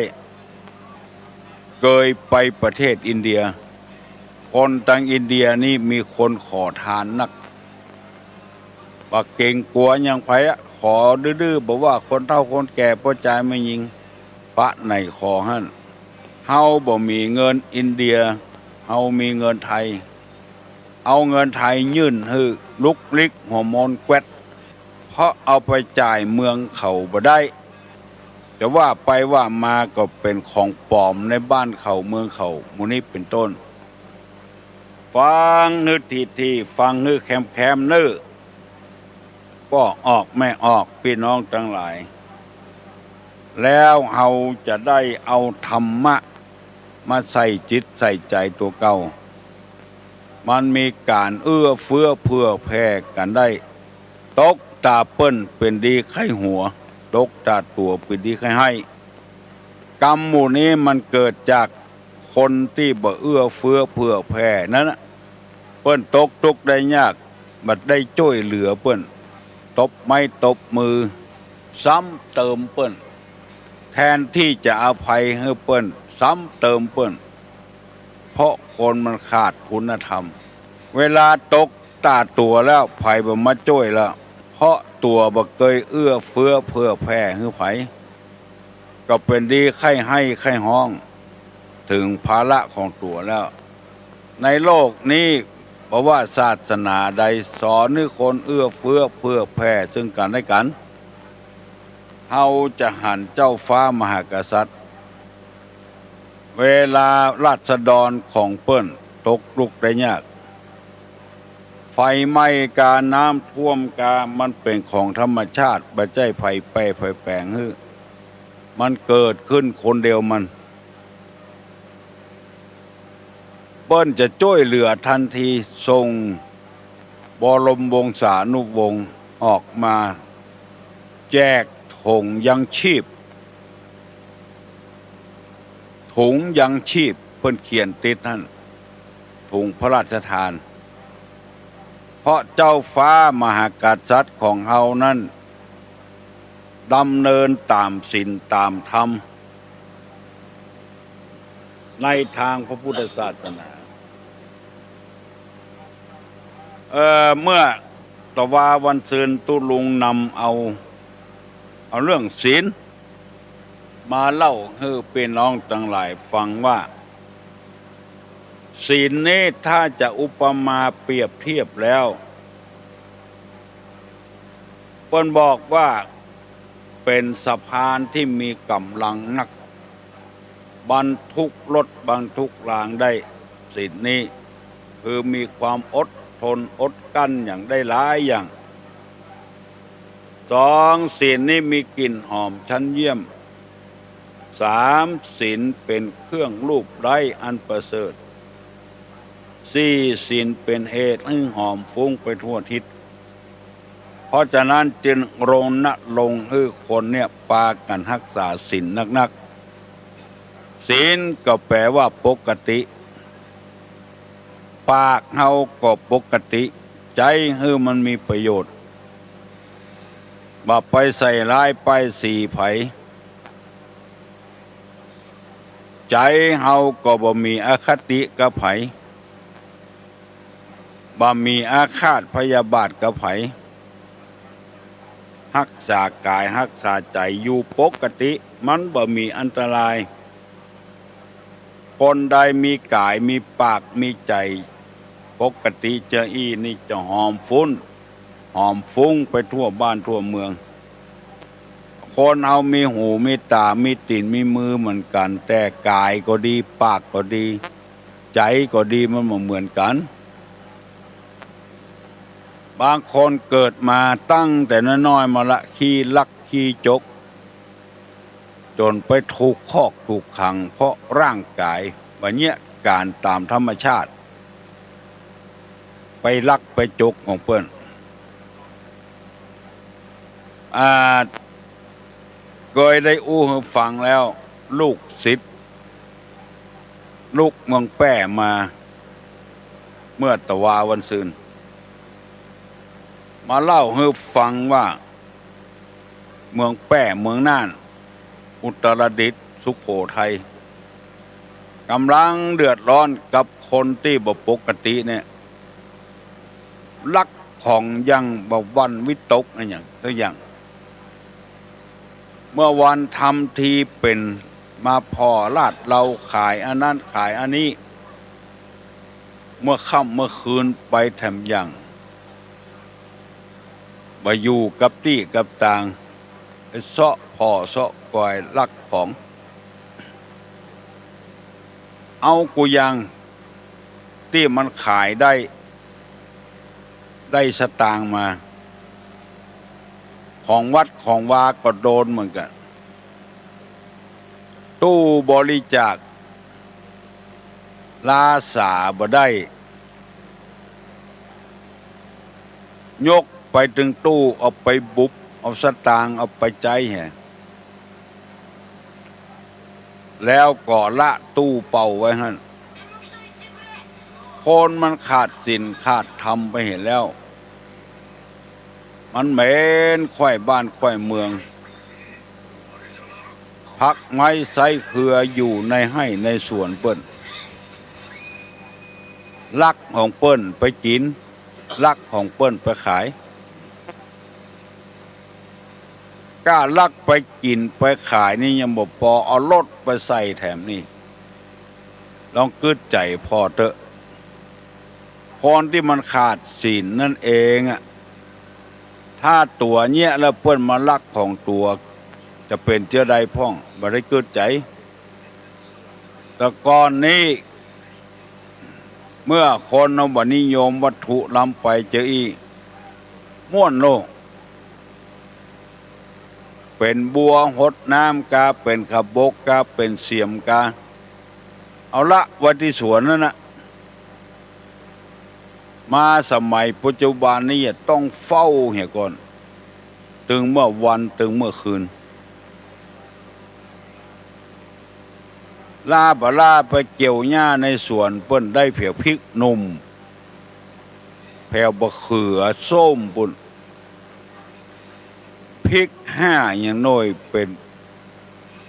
เกยไปประเทศอินเดีย คนตางอินเดียนี่มีคนขอทานนัก บ่เก๋งกั๋วหยังใผอะ ขอดื้อๆ บ่ว่าคนเฒ่าคนแก่ ป้อจายแม่ญิง ปะไหนขอหั้น เฮาบ่มีเงินอินเดีย เฮามีเงินไทย เอาเงินไทยยื่นหื้อลุกลิกหัวมนแกวด เพราะเอาไปจ่ายเมืองเขาบ่ได้ จะว่าไปว่ามาก็เป๋นของป๋อมในบ้านเขาเมืองเขา หมู่นี้เป๋นต้น ฟังหื้อถี่ๆ ฟังหื้อแคมๆ เน่อ ป้อออกแม่ออก ปี้น้องตังหลาย แล้วเฮาจะได้เอาธรรมะมาใส่จิตใส่ใจ๋ตั๋วเก่า มันมีก๋านเอื้อเฟื้อเผื่อแผ่กั๋นได้ ตกต๋าเปิ้นเป๋นดีใค่หัว ตกต๋าตั๋วเป๋นดีใค่ไห้ กรรมหมู่นี้มันเกิดจากคนตี้บ่เอื้อเฟื้อเผื่อแผ่นั้นน่ะ เปิ้นตกตุ๊กข์ได้ยาก บ่ได้จ้วยเหลือเปิ้น ตบไม้ตบมือ ซ้ำเติมเปิ้น แทนตี้จะอภัยหื้อเปิ้น ซ้ำเติมเปิ้น เพราะคนมันขาดคุณธรรม เวลาตกต้าตั๋วแล้ว ใผบ่มาจ้วยแล้ว เพราะตั๋วบ่เกยเอื้อเฟื้อเผื่อแผ่หื้อใผ ก็เป๋นดีใค่ไห้ใค่ฮ้อง เถิงภาระของตั๋วแล้ว ในโลกนี้บ่ว่าศาสนาใดสอนหื้อคนเอื้อเฟื้อเผื่อแผ่ซึ่งกั๋นและกั๋น เฮาจะหันเจ้าฟ้ามหากษัตริย์ เวลาราษฎรของเปิ้นตกทุกข์ได้ยาก ไฟไหม้กา น้ำท่วมกา มันเป๋นของธรรมชาติ บ่ใจ้ใผแปรใผแป๋งหื้อ มันเกิดขึ้นคนเดียวมัน เปิ้นจะจ้วยเหลือตันที ส่งบรมวงศานุวงศ์ออกมาแจกถุงยังชีพ ถุงยังชีพ เปิ้นเขียนติดหั้น ถุงพระราชทาน เพราะเจ้าฟ้ามหากษัตริย์ของเฮานั้น ดำเนินต๋ามศีลต๋ามธรรม ในตางพระพุทธศาสนา เอ่อ เมื่อตะวาวันซืนตุ๊ลุงนำเอา เอาเรื่องศีลมาเล่าหื้อปี้น้องตังหลายฟังว่า ศีลนี้ถ้าจะอุปมาเปรียบเทียบแล้ว เปิ้นบอกว่าเป๋นสะพานตี้มีก๋ำลังนัก บรรทุกรถบรรทุกรางได้ ศีลนี้ คือมีความอดทนอดกลั้นอย่างได้หลายอย่าง สอง ศีลนี้มีกลิ่นหอมชั้นเยี่ยม สาม ศีลเป๋นเครื่องลูบไล้อันประเสริฐ สี่ ศีลเป๋นเหตุหื้อหอมฟุ้งไปทั่วทิศ เพราะฉะนั้นจึงรณรงค์หื้อคนเนี่ยปากั๋นฮักษาศีลนักๆ ศีลก็แปลว่าปกติ ปากเฮาก็ปกติ ใจ๊หื้อมันมีประโยชน์ บ่ไปใส่ร้ายป้ายสีใผ ใจ๋เฮาก็บ่มีอคติกับใผ บ่มีอาฆาตพยาบาทกับใผ ฮักษากายฮักษาใจ๋อยู่ปกติ มันบ่มีอันตราย คนใดมีกายมีปากมีใจ๋ปกติจาอี้นี่จะหอมฟุ้น หอมฟุ้งไปทั่วบ้านทั่วเมือง คนเฮามีหูมีต๋ามีตี๋นมีมือเหมือนกั๋น แต่กายก็ดี ปากก็ดี ใจ๋ก็ดี มันบ่เหมือนกั๋น บางคนเกิดมาตั้งแต่น้อยๆ มาละ ขี้ลักขี้จก จ๋นไปถูกคอกถูกขัง เพราะร่างกายบ่เยียะก๋านต๋ามธรรมชาติ ไปลักไปจกของเปิ้น อ่า เกยได้อู้หื้อฟังแล้ว ลูกศิษย์ลุกเมืองแป้มา เมื่อตะวาวันซืน มาเล่าหื้อฟังว่า เมืองแป้ เมืองน่าน อุตรดิตถ์ สุโขทัย ก๋ำลังเดือดร้อนกับคนตี้บ่ปกติเนี่ย ลักของอย่างบ่หวั่นวิตกอะหยังสักอย่าง เมื่อวันทำทีเป๋นมาผ่อลาดเหล้า ขายอันนั้นขายอันนี้ เมื่อค่ำเมื่อคืนไปแถมอย่าง บ่อยู่กับตี้กับตาง ไปเซาะผ่อเซาะกอยลักของ เอากู้อย่างตี้มันขายได้ ได้สตางค์มา ของวัดของวาก็โดนเหมือนกั๋น ตู้บริจาค ลาสาบ่ได้ ยกไปเถิงตู้ เอาไปบุบ เอาสตางค์เอาไปใจ๊แห แล้วก็ละตู้เป่าไว้หั้น คนมันขาดศีลขาดธรรมไปหั้นแล้ว มันเหม็นไข้บ้านไข้เมือง ผักไม้ใซ้เครืออยู่ในไฮ่ในสวนเปิ้น ลักของเปิ้นไปกิ๋น ลักของเปิ้นไปขาย ก้าลักไปกิ๋นไปขายนี่ยังบ่ปอ เอารถไปใส่แถมนี่ ลองกึ๊ดใจ๋ผ่อเต๊อะ คนตี้มันขาดศีลนั่นเองอะ ถ้าตั๋วเยียะแล้วเปิ้นมาลักของตั๋ว จะเป๋นเจ้าใดพ่อง บ่ได้กึ๊ดใจ๋ แต่ก่อนนี้ เมื่อคนเฮาบ่นิยมวัตถุล้ำไปเจ้าอี้ ม่วนโลก เป๋นบัวหดน้ำกา เป๋นขบกกา เป๋นเสียมกา เอาละไว้ตี้สวนนั่นน่ะ มาสมัยปัจจุบันนี้ต้องเฝ้าเหียก่อน ตึงเมื่อวัน ตึงเมื่อคืน ล้าบ่ล้าไปเกี่ยวหญ้าในสวนเปิ้นได้เผียพริกหนุ่ม แผวบ่าเขือส้มปุ้น พริกห้าอย่างน้อยเป๋น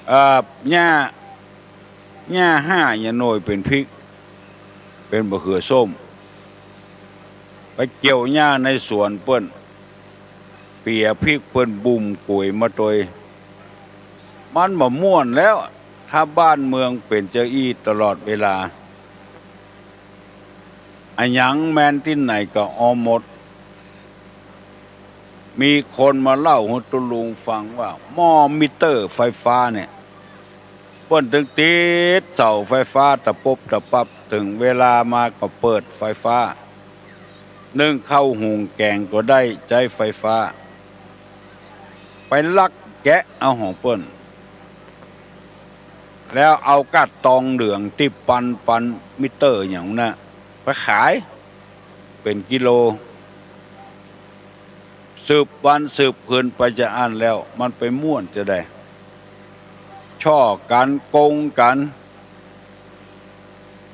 เอ่อ หญ้า หญ้าห้าอย่างน้อยเป๋นพริก เป๋นบ่าเขือส้ม ไปเกี่ยวหญ้าในสวนเปิ้น เปียพริกเปิ้นบุ่มก๋วยมาตวย มันบ่ม่วนแล้ว ถ้าบ้านเมืองเป๋นเจ้าอี้ตลอดเวลา อะหยังแม่นตี้ไหนก็เอาหมด มีคนมาเล่าหื้อตุ๊ลุงฟังว่าหม้อมิเตอร์ไฟฟ้าเนี่ย เปิ้นตึงติดเสาไฟฟ้าตะปุบตะปับ เถิงเวลามาก็เปิดไฟฟ้า นึ่งข้าวหุงแก๋งก็ได้ใจ๊ไฟฟ้า ไปลักแกะเอาของเปิ้น แล้วเอาก้าตองเหลืองตี้ปันปันมิเตอร์อย่างนั้นน่ะ ไปขายเป๋นกิโล สืบวันสืบคืนไปจาอั้นแล้ว มันไปม่วนจาใด ช่อกั๋น โกงกั๋น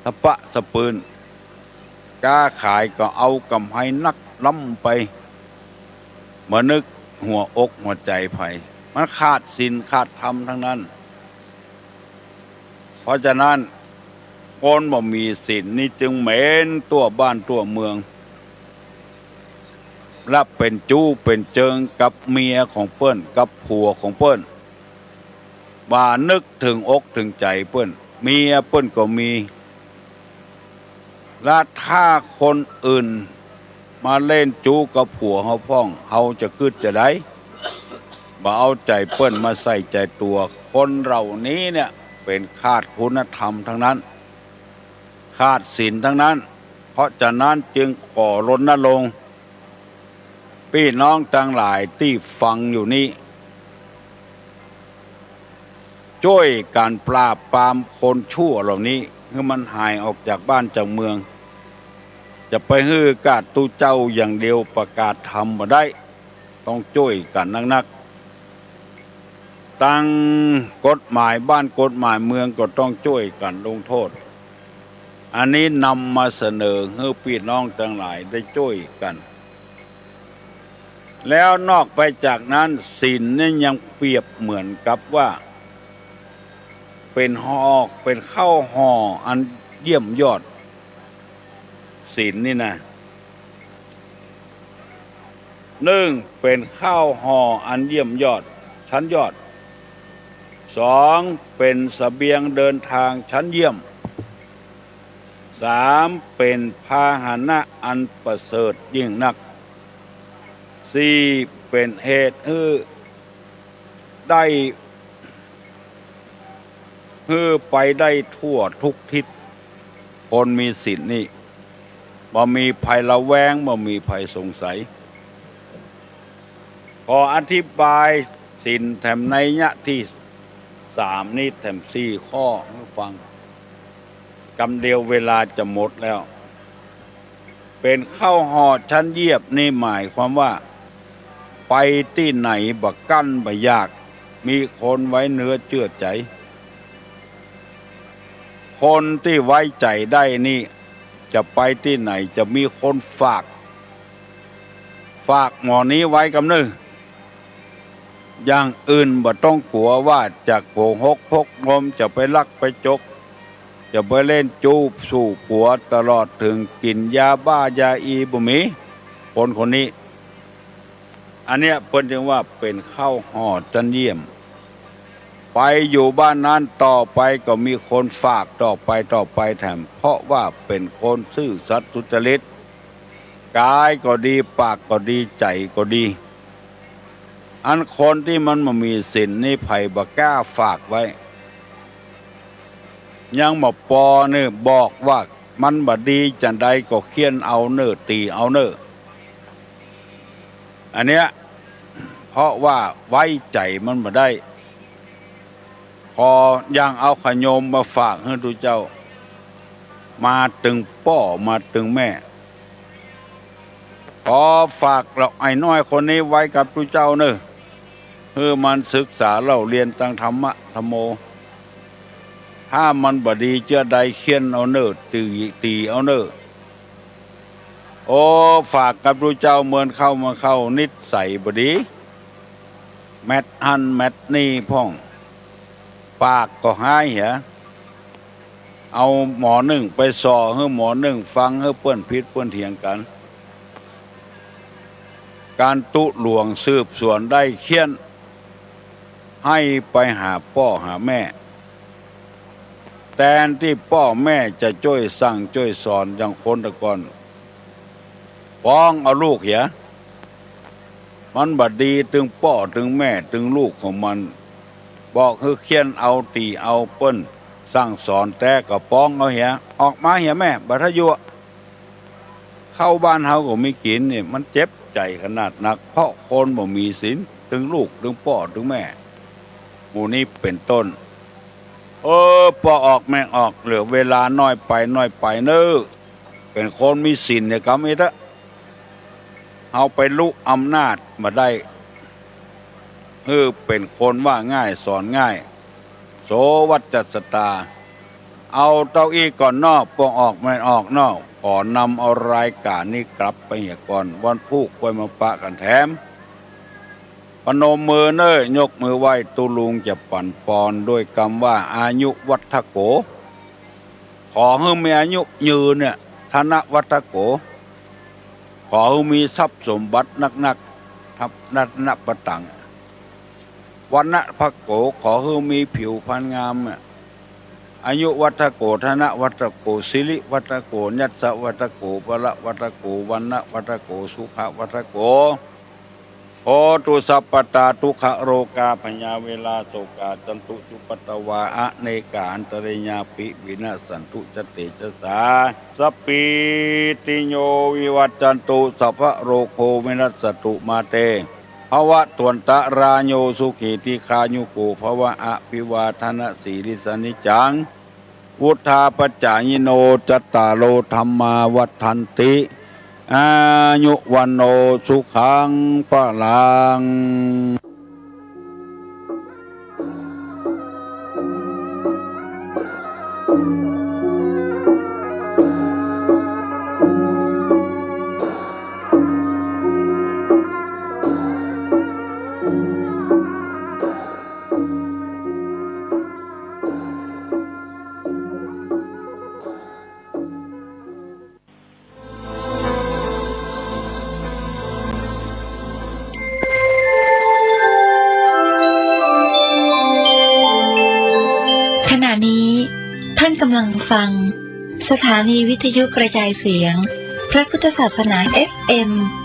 สะปะสะปืน ก๊าขายก็เอาก๋ำไรนักล้ำไป บ่นึกหัวอกหัวใจ๋ใผ มันขาดศีลขาดธรรมทั้งนั้น เพราะฉะนั้น คนบ่มีศีลนี่จึงเหม็นทั่วบ้านทั่วเมือง และเป๋นจู้เป๋นเจิงกับเมียของเปิ้น กับผัวของเปิ้น บ่นึกเถิงอกเถิงใจ๋เปิ้น เมียเปิ้นก็มี และถ้าคนอื่นมาเล่นจู๊กับผัวเฮาพ่อง เฮาจะกึ๊ดจาใด บ่เอาใจ๋เปิ้นมาใส่ใจ๋ตั๋ว คนเหล่านี้เนี่ยเป๋นขาดคุณธรรมทั้งนั้น ขาดศีลทั้งนั้น เพราะฉะนั้นจึงขอรณรงค์ ปี้น้องตังหลายตี้ฟังอยู่นี้ จ้วยกั๋นปราบปรามคนชั่วเหล่านี้ หื้อมันหายออกจากบ้านจากเมือง จะไปหื้อก้าตุ๊เจ้าอย่างเดียวประกาศธรรมบ่ได้ ต้องจ้วยกั๋นนักๆ ตังกฎหมายบ้านกฎหมายเมืองก็ต้องจ้วยกั๋นลงโต้ษ อันนี้นำมาเสนอหื้อปี้น้องตังหลายได้จ้วยกั๋น แล้วนอกไปจากนั้น ศีลเนี่ยยังเปรียบเหมือนกับว่า เป๋นหอก เป๋นข้าวห่ออันเยี่ยมยอด ศีลนี่นะ นึ่ง เป๋นข้าวห่ออันเยี่ยมยอด ชั้นยอด สอง เป๋นเสบียงเดินทางชั้นเยี่ยม สาม เป๋นพาหนะอันประเสริฐยิ่งนัก สี่ เป๋นเหตุหื้อได้ หื้อไปได้ทั่วทุกทิศ คนมีศีลนี่ บ่มีภัยระแวง บ่มีภัยสงสัย ขออธิบายศีลแถมนัยยะตี้สามนี้แถมสี่ข้อหื้อฟัง กำเดียวเวลาจะหมดแล้ว เป๋นข้าวห่อชั้นเยี่ยมนี่หมายความว่า ไปตี้ไหนบ่กั้นบ่อยาก มีคนไว้เนื้อเจื้อใจ๋ คนตี้ไว้ใจ๋ได้นี่ จะไปตี้ไหนจะมีคนฝาก ฝากหม้อนี้ไว้กำนึ่ง อย่างอื่นบ่ต้องกั๋วว่าจะโกหกพกลม จะไปลักไปจก จะไปเล่นจู้สู่ผัว ตลอดเถิงกิ๋นยาบ้ายาอีบ่มี คนคนนี้ อันเนี้ยเปิ้นจึงว่าเป๋นข้าวห่อจั้นเยี่ยม ไปอยู่บ้านนั้นต่อไปก็มีคนฝากต่อไปต่อไปแถม เพราะว่าเป๋นคนซื่อสัตย์สุจริต ก๋ายก็ดี ปากก็ดี ใจ๋ก็ดี อันคนตี้มันบ่มีศีลนี่ใผบ่กล้าฝากไว้ ยังบ่ปอเน่อ บอกว่ามันบ่ดีจาใดก็เฆี่ยนเอาเน่อ ตี๋เอาเน่อ อันเนี้ย เพราะว่าไว้ใจ๋มันบ่ได้ ปออย่างเอาขะโยมมาฝากหื้อตุ๊เจ้า มาเถิงป้อมาเถิงแม่ ปอฝากละไอ้น้อยคนนี้ไว้กับตุ๊เจ้าเน่อ หื้อมันศึกษาเล่าเฮียนตังธรรมะธัมโม ถ้ามันบ่ดีเจื้อใดเฆี่ยนเอาเน่อ ตี๋ ตี๋เอาเน่อ โอ้ ฝากกับตุ๊เจ้าเมินเข้ามาเข้านิสัยบ่ดี แมดหั้นแมดนี่พ่อง ปากก็ฮ้ายเหีย เอาหมอนึ่งไปส่อหื้อหมอนึ่งฟัง หื้อเปิ้นผิดเปิ้นเถียงกั๋น ก๋านตุ๊หลวงสืบสวนได้เฆี่ยน หื้อไปหาป้อหาแม่ แตนตี้ป้อแม่จะจ้วยสั่งจ้วยสอนอย่างคนตะก่อน ป๋องเอาลูกเหีย มันบ่ดีเถิงป้อเถิงแม่เถิงลูกของมัน บอกหื้อเฆี่ยนเอาตี๋เอา เปิ้นสั่งสอนแต๊ก็ป๋องเอาเหีย ออกมาเหียแม่ บ่ถ้าอยู่ ข้าวบ้านเฮาก็มีกิ๋นนี่ มันเจ็บใจ๋ขนาดนัก เพราะคนบ่มีศีล เถิงลูกเถิงป้อเถิงแม่ หมู่นี้เป๋นต้น เออ ป้อออกแม่ออก เหลือเวลาน้อยไปน้อยไปเน่อ เป๋นคนมีศีลเนี่ยกำอิดเต๊อะ เฮาไปลุอำนาจบ่ได้ หื้อเป๋นคนว่าง่ายสอนง่าย โส วัจจสตา เอาเต้าอี้ก่อนเนาะ ป้อออกแม่ออกเนาะ ขอนำเอารายก๋านนี้กลับไปเหียก่อน วันพูกค่อยมาปะกั๋นแถม ปนมมือเน่อ ยกมือไหว้ตุ๊ลุงจะปั๋นปอนด้วยกำว่า อายุวัฒโข ขอหื้อมีอายุยืนเนี่ย ธนวัฒโข ขอหื้อมีทรัพย์สมบัตินักๆ ทัพรัตนปตัง วรรณวัฒโข ขอหื้อมีผิวพรรณงามเนี่ย อายุวัฒโข ธนวัฒโข สิริวัฒโข ยศวัฒโข พละวัฒโข วรรณวัฒโข สุขวัฒโข โหตุสัพพตา ทุกขโรคา พยาเวรา โศกา จันตุ จุปปตวา อเนกา อันตรายาปิ วินัสสันตุ จะเตจสา สัพพีติโย วิวัชชันตุ สัพพะโรโค วินัสสตุ มาเต ภวัตวันตะราโย สุขี ทีฆายุโก ภวะ อภิวาทะนะสีลิสสะ นิจจัง วุฑฒาปะจายิโน จัตตาโร ธัมมา วัฑฒันติ อายุ วัณโณ สุขัง พะลัง ขณะนี้ท่านกำลังฟังสถานีวิทยุกระจายเสียงพระพุทธศาสนา เอฟเอ็ม